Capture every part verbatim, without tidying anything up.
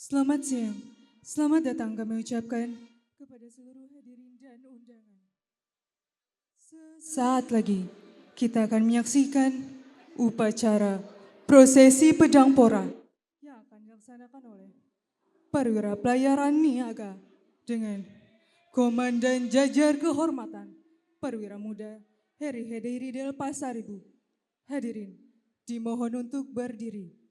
Selamat siang. Selamat datang kami ucapkan kepada seluruh hadirin dan undangan. Sesaat lagi kita akan menyaksikan upacara prosesi Pedang Pora yang akan dilaksanakan oleh perwira pelayaran Niaga dengan Komandan Jajar Kehormatan Perwira Muda Heri Hedairi del Pasaribu. Hadirin dimohon untuk berdiri.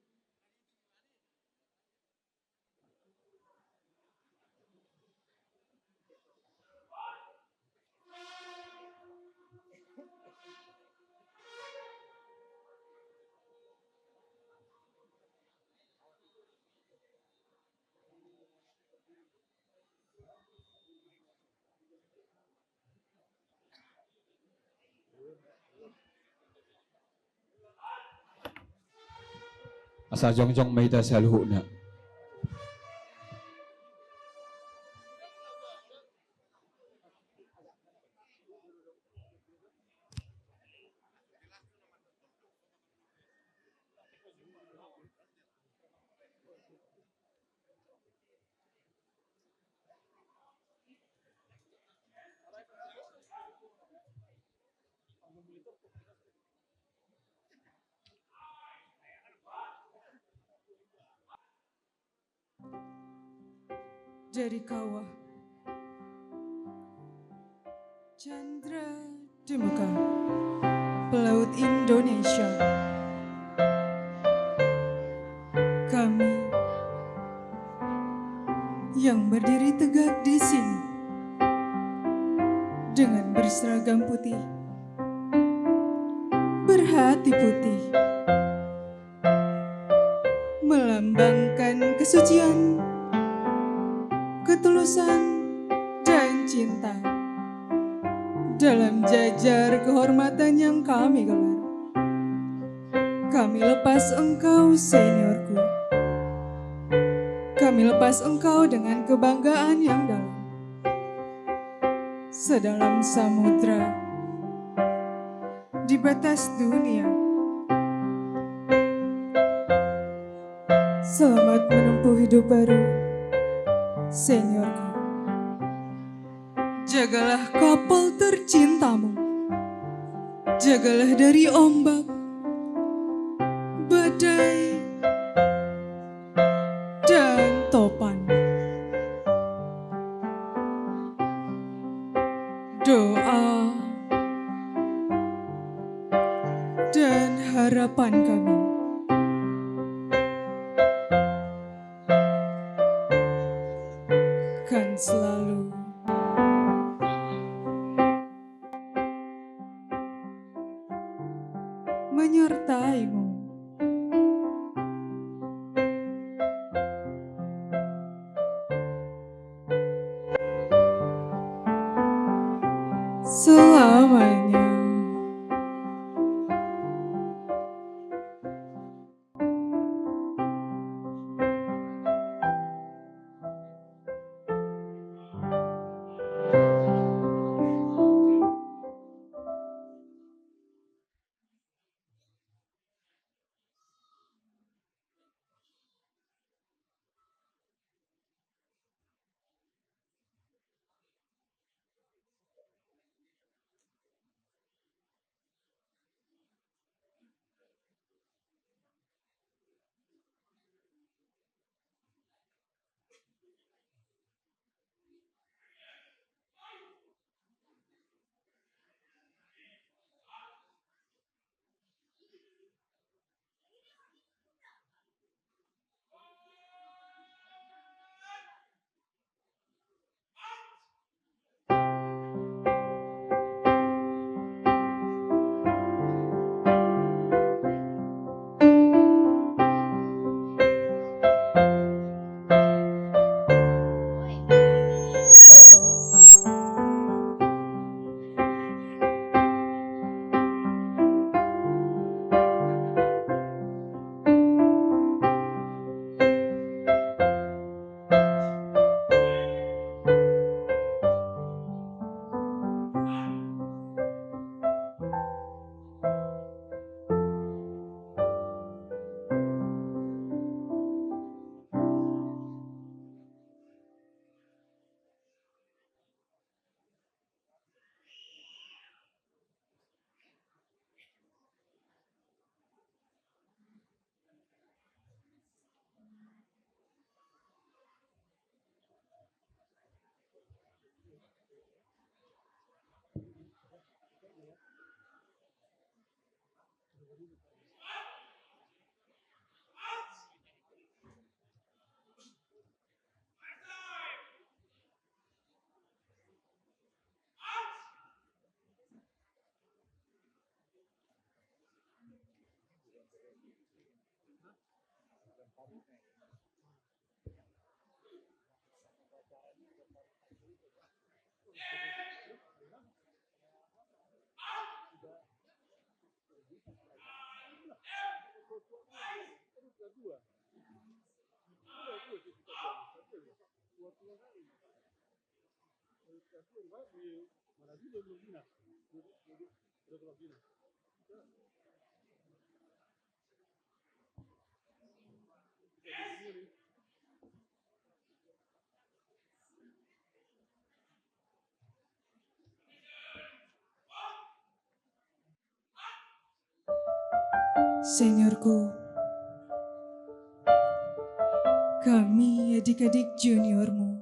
Asa jongjong ma hita saluhutna. Dari Kawah Chandra di Mekah, pelaut Indonesia. Kami yang berdiri tegak di sini dengan berseragam putih, berhati putih, melambangkan kesucian, ketulusan, dan cinta. Dalam jajar kehormatan yang kami gelar, kami lepas engkau, seniorku. Kami lepas engkau dengan kebanggaan yang dalam. Sedalam samudra, di batas dunia. Selamat menempuh hidup baru, seniorku. Jagalah kapal tercintamu. Jagalah dari ombak, badai, dan topan. Doa dan harapan kami kan selalu menyertaimu selamanya. Seniorku, kami adik-adik juniormu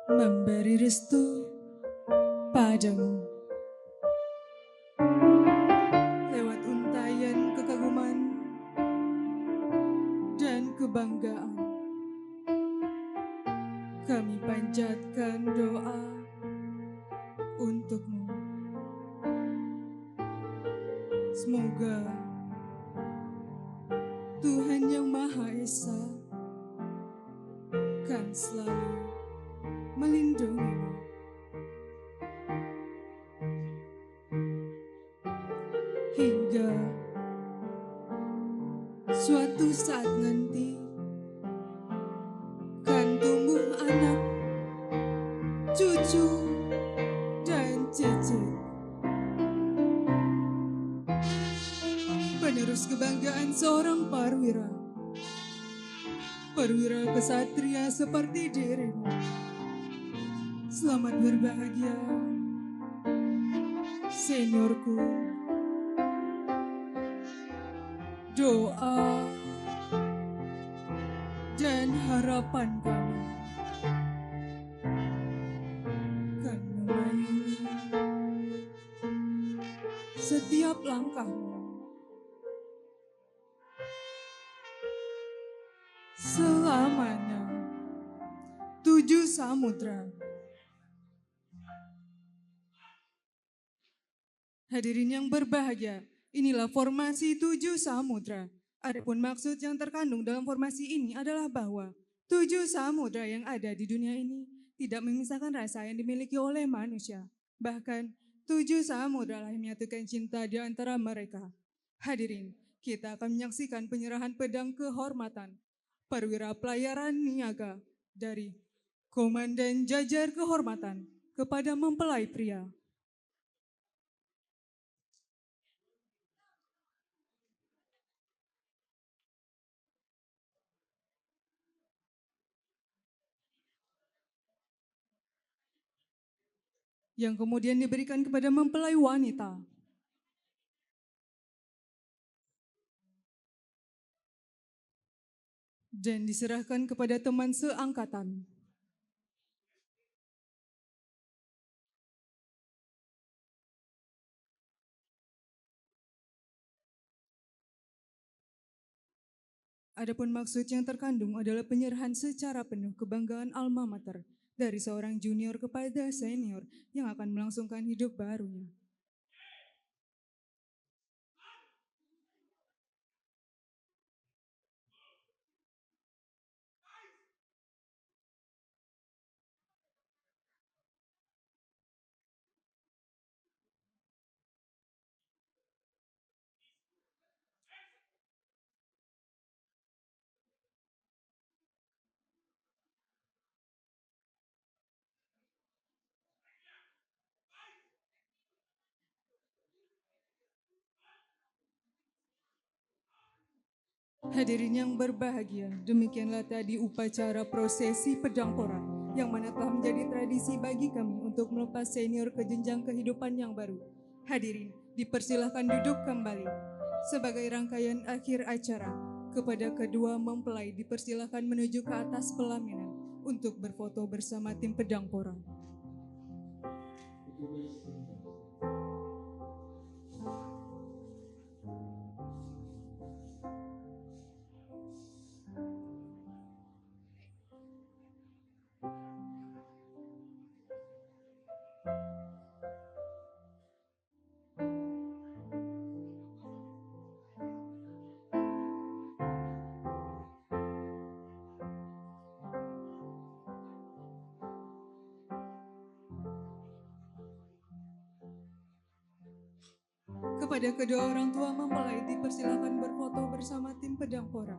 memberi restu padamu lewat untaian kekaguman dan kebanggaan. Kami panjatkan doa untukmu. Semoga Tuhan Yang Maha Esa kan selalu melindungimu. Hingga suatu saat nanti kan tumbuh anak, cucu, dan cicit. Penerus kebanggaan seorang perwira. Perwira kesatria seperti dirimu. Selamat berbahagia, seniorku. Doa dan harapan kami kan menemani setiap langkahmu selamanya. Tujuh Samudra. Hadirin yang berbahagia, inilah formasi tujuh samudra. Adapun maksud yang terkandung dalam formasi ini adalah bahwa tujuh samudra yang ada di dunia ini tidak memisahkan rasa yang dimiliki oleh manusia. Bahkan, tujuh samudra lah yang menyatukan cinta di antara mereka. Hadirin, kita akan menyaksikan penyerahan pedang kehormatan perwira pelayaran niaga dari Komandan Jajar Kehormatan kepada mempelai pria. Yang kemudian diberikan kepada mempelai wanita dan diserahkan kepada teman seangkatan. Adapun maksud yang terkandung adalah penyerahan secara penuh kebanggaan alma mater dari seorang junior kepada senior yang akan melangsungkan hidup barunya. Hadirin yang berbahagia, demikianlah tadi upacara prosesi pedang pora yang mana telah menjadi tradisi bagi kami untuk melepas senior ke jenjang kehidupan yang baru. Hadirin, dipersilahkan duduk kembali. Sebagai rangkaian akhir acara, kepada kedua mempelai dipersilahkan menuju ke atas pelaminan untuk berfoto bersama tim pedang pora. Kepada kedua orang tua mempelai, dipersilakan berfoto bersama tim pedang pora.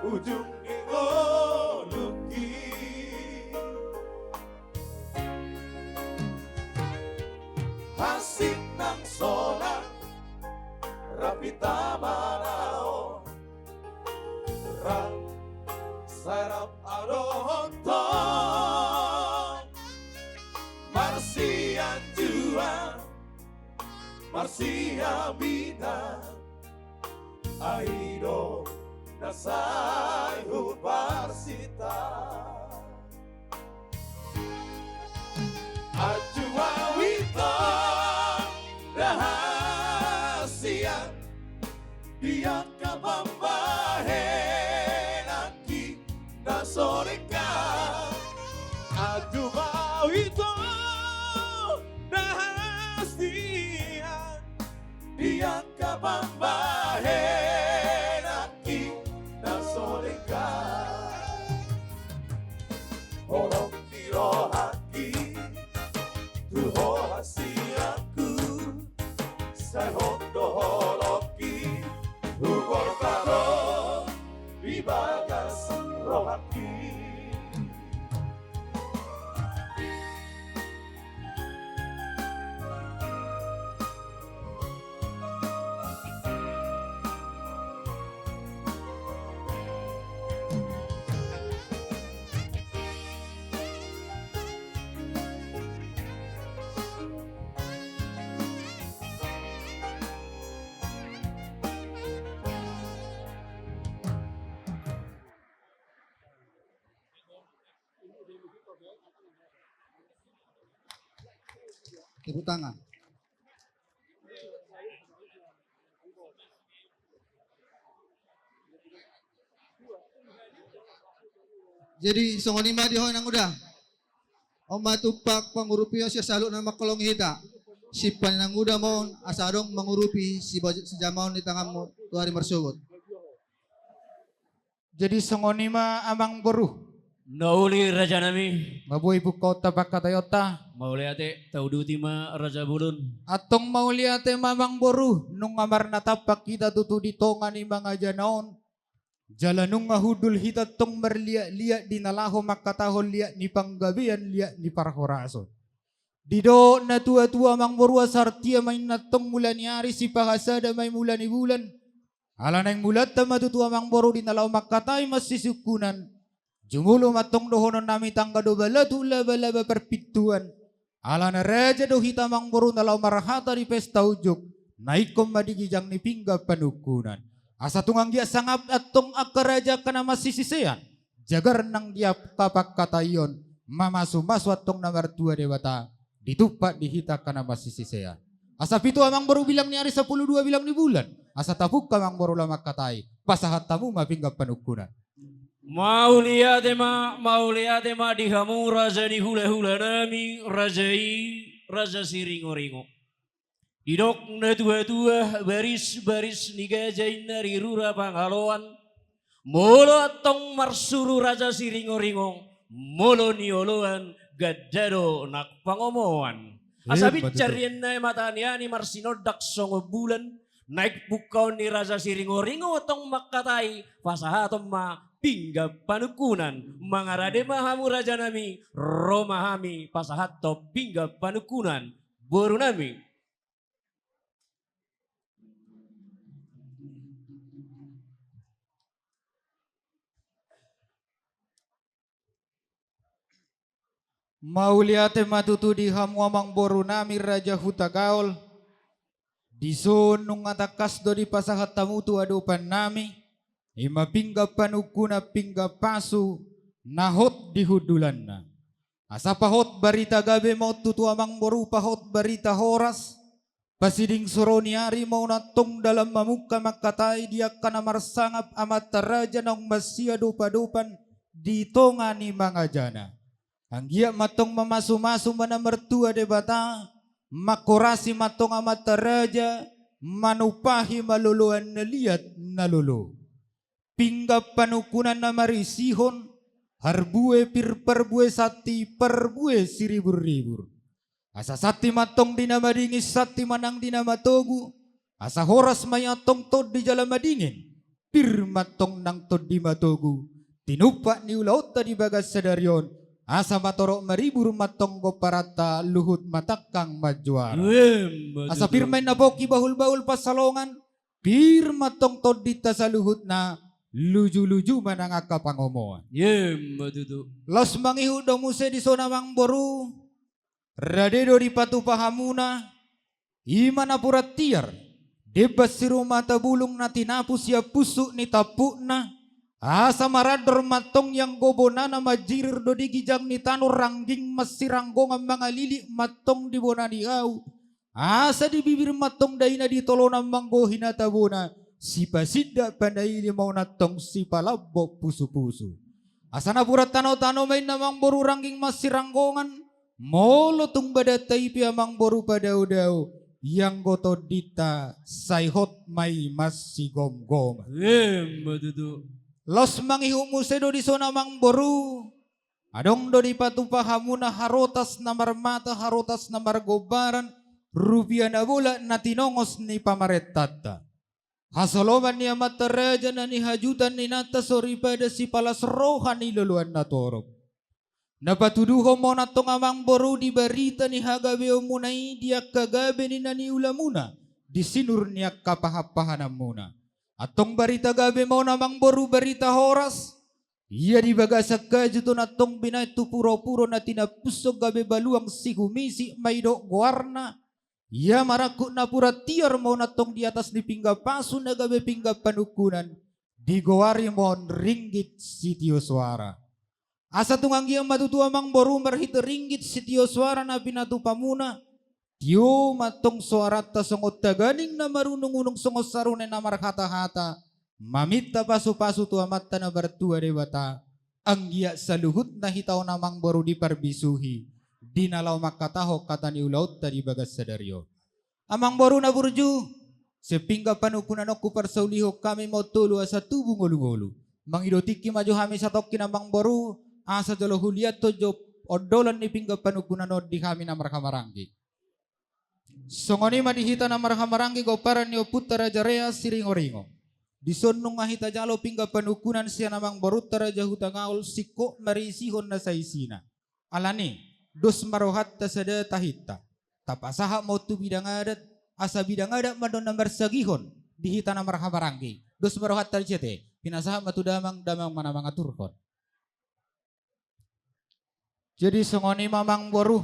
Ujung ni ngolungki, hansit nang sonang, rap hita manaon, rap sai rap adonton, marsianjuan, marsiaminan, ai do na sai huparsinta. Anju ma hita dohot sian di angka pambahenanki na so denggan. Anju ma hita dohot sian di angka pambahenanki na so denggan. Holong ni rohangki tu ho hasianku, sai hot do holongki, huboan ho di bagas rohangki. Tepuk tangan. Jadi songon i ma di ho inang uda. On ma tumpak pangurupion sian saluhut na mangholongi hita. Simpani inang uda ma on asa adong mangurupi siba-, sijamaon ni tanganmu tu ari marsogot. Jadi songon i ma amang boru. Na uli rajanami. Ma boi pungkaonta pangkataionta. Mauliate, tauduti ma raja bolon. Antong mauliate ma amang boru, nunga marnatampak hita tutu di tonga ni mangajana on. Jala nunga hundul hita antong marliatliat di na laho mangkatahon liat ni panggabean, liat ni parhorason. Didok na tuatua amang boru, asa artia ma inna antong mula ni ari, sipahasada ma i mula ni bulan. Ala naeng mulanta ma tutu amang boru di na laho mangkatai mansisungkunan. Jumolo ma antong dohononnami tangga do balatuk labalaba parpintuan. Alana raja do hita amang boru na laho marhata di pesta unjuk. Na ingkon ma di ginjang ni pinggan panungkunan. Asa tung anggiat sangap antong angka raja angka na mansisisean. Jagar nang di angka pangkataion, mamasumasu antong na martua Debata, ditumpak di hita angka na mansisisean. Asa pitu amang boru bilang ni ari, sampulu dua bilang ni bulan, asa tapungka amang boru laho mangkatai, pasahat hamu ma pinggan panungkunan. Mauliate ma, mauliate ma di hamu raja ni hulahulanami, raja i, raja Siringoringo. Didok na tuatua, barisbaris ni gaja inna di rura Pangaloan. Molo antong marsuru raja Siringoringo, molo nioloan ganda do nang pangomoan. Asa binsar i inna i mata ni ani marsinondak songon bulan. Naeng pungkaon ni raja Siringoringo antong mangkatai, pasahaton ma pinggan panungkunan. Mangarade ma hamu rajanami, ro ma hami pasahathon pinggan panungkunan. Borunami. Mauliate ma tutu di hamu amang borunami raja Hutagaol. Dison nunga tangkas do dipasahat hamu tu adopannami, i ma pinggan panungkunan, pinggan pasu na hot di hundulanna. Asa pahot barita gabe ma on tutu amang boru, pahot barita horas. Pasiding soro ni ari ma on antong dalan mamungka mangkatai di angka na marsangap amanta raja naung mansia dopadopan di tonga ni mangajana. Anggiat ma antong mamasumasu ma na martua Debata, manghorasi ma antong amanta raja, manumpahi ma loloan na liat na lolo. Pinggan panungkunan na marisihon, harbue pir parbue santi parbue siriburribur. Asa santi ma antong di na madingin, santi ma nang di na matogu, asa horas ma i antong tondi jala madingin. Pir mantong nang tondi matogu, tinumpak ni ulaonta di bagas sadari on, asa matorop maribur mantong gomparanta, luhut matangkang manjuara. Emma tutu. Asa pir ma inna pongki bahulbahul pansalongan, pir mantong tondinta saluhutna, lujuluju ma nang angka pangomoan. Emma tutu. Laos mangihut do muse dison amangboru, rade do dipatupa hamuna, i ma napuran tiar, demban sirumata bulung na tinapu sian pusuk ni tampukna, asa marandor mantong ianggo bonana manjirir do di ginjang ni tano, rangging mansiranggongan mangalilik mantong di bona ni hau, asa di bibir mantong daina, di tolonan manggohi na tabona, sipasindak panaili ma on antong sipalambok pusupusu. Asa napuran tanotano ma inna amangboru rangging mansiranggongan, molo tung badanta i pe amangboru padaodao, ianggo tondinta sai hot ma i mansigomgoman. Emma tutu. Laos mangihut muse do dison amangboru, adong do dipatupa hamuna harotas na marmata, harotas na margombaran, rupia na bolak na tinongos ni pamarentanta. Hasoloman ni amanta raja na nihajut ni inanta soripada sipalas roha ni loloan na torop. Na patuduhon ma on antong amangboru di barita ni hagabeonmuna i, di angka gabe ni na niulamuna, di sinur ni angka pahanpahananmuna. Antong barita gabe ma on amangboru, barita horas. Ia di bagasan hajut on antong binahen tu puropuro na tinampushon gabe baluang sihumisik ma i dok goarna. Ia marangkup napuran tiar ma on antong di atas ni pinggan pasu na gabe pinggan panungkunan, digoari ma on ringgit sitio soara. Asa tung anggiat ma tutu amangboru marhite ringgit sitio soara na pinatupamuna, tio ma antong soaranta songon taganing na marunungunung, songon sarune na marhatahata, maminta pasupasu tu Amanta na martua Debata, anggiat saluhutna hita on amangboru diparbisuhi, di na laho mangkatahon hata ni ulaonta di bagas sadari on. Amangboru na burju, sian pinggan panungkunan on huparsaulihon hami ma on tolu asa tubu ngolungolu. Mangido tingki ma jo hami satongkin amangboru, asa jolo huliathon jo ondolan ni pinggan panungkunan on di hami na marhahamaranggi. Songon i ma di hita na marhahamaranggi, gomparan ni ompunta Raja Rea Siringoringo. Dison nunga hita jalo pinggan panungkunan sian amangborunta Raja Hutagalung, singkop marisihon nasa isina. Alani, dos ma rohanta sada tahinta. Tapasahat ma on tu bidang adat, asa bidang adat ma do na marsagihon di hita na marhahamaranggi. Dos ma rohanta disi ate, pinasahat ma tu damang, damang ma na mangaturhon. Jadi songon i ma amangboru,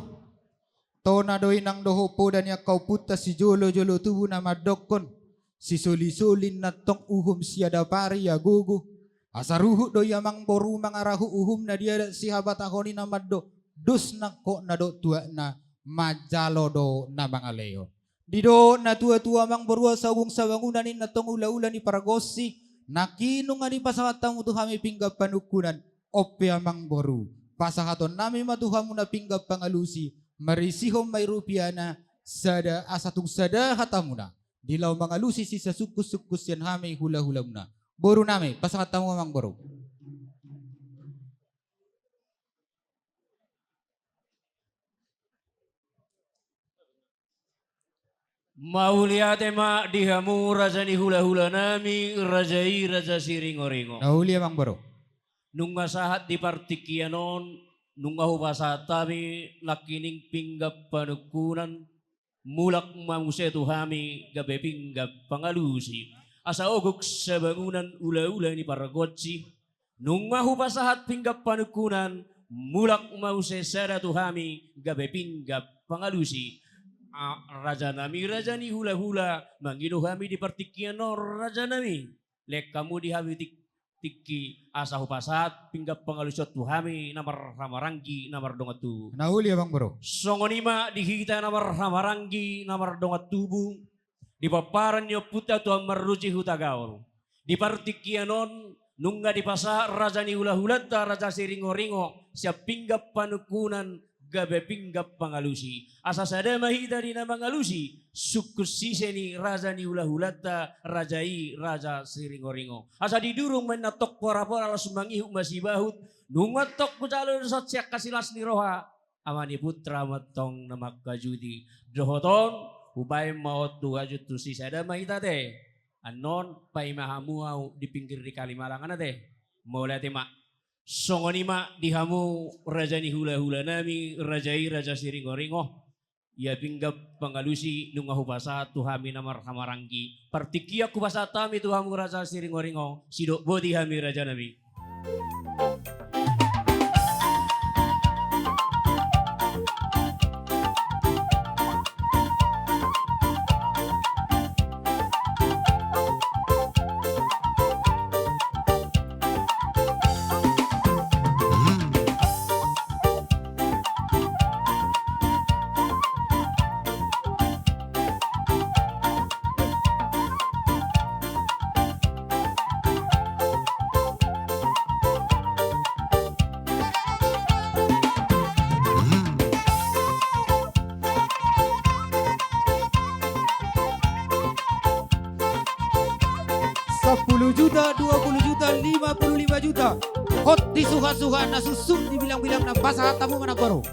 tona do i nang dohot poda ni angka ompunta sijolojolo tubu na mandokkon, sisolisoli nantong uhum siadapari agogo, asa ruhut do i amangboru mangarahut uhumna di adat sihabatahon i na mandok, dos nangkok na dok tuakna, manjalo do na mangalehon. Didok natuatua amangboru, asa ogung sabangunan i nantong ulaula ni pargonsi, nangkin nunga dipasahat hamu tu hami pinggan panungkunan, on pe amangboru, pasahatonnami ma tu hamuna pinggan pangalusi, marisihon ma i rupiana, sada asa tung sada hatamuna, di laho mangalusi sisungkunsungkun sian hami hulahulamuna. Borunami, pasahat hamu amangboru. Mauliate ma di hamu raja ni hulahulanami, raja i Raja Siringoringo. Na uli amangboru. Nunga sahat di partingkian on, nunga hupasahat hami nangkining pinggan panungkunan, mulak ma muse tu hami gabe pinggan pangalusi. Asa ogung sabangunan ulaula ni pargonsi, nunga hupasahat pinggan panungkunan, mulak ma muse sada tu hami gabe pinggan pangalusi. A, rajanami, raja ni hulahula, mangido hami di partingkian on rajanami. Lehon hamu di hami tik-, tingki asa hupasahat pinggan pangalusi on tu hami na marhahamaranggi na mardongan tubu. Na uli amangboru. Songon i ma di hita na marhahamaranggi na mardongan tubu, di pomparan ni ompunta Tuan Marruji Hutagalung. Di partingkian on nunga dipasahat raja ni hulahulanta Raja Siringoringo sian pinggan panungkunan gabe pinggan pangalusi. Asa sada ma hita di na mangalusi, sungkun sise ni raja ni hulahulanta, raja i Raja Siringoringo. Asa didurung ma inna tong porapora, laos mangihut ma sibahut, nunga tong hujalo dosa sian hasilas ni roha, ama ni putra ma tong na mangkajuti. Dohot on, hubaen ma on tu hajut tusi, sada ma hita ate. Annon paima hamu au di pinggir ni Kalimalang an ate. Mauliate ma. Songon i ma di hamu raja ni hula-hula nami, raja i Raja Siringoringo. Ia pinggan pangalusi nunga hupasahat tu hami na marhahamaranggi. Partingkian hupasahat hami tu hamu Raja Siringoringo, sidok boti hami raja nami. Sampulu juta, dua pulu juta, lima pulu lima juta. Hot di suha-suha na suksuk di bilang-bilang na pasahat hamu ma nagoro.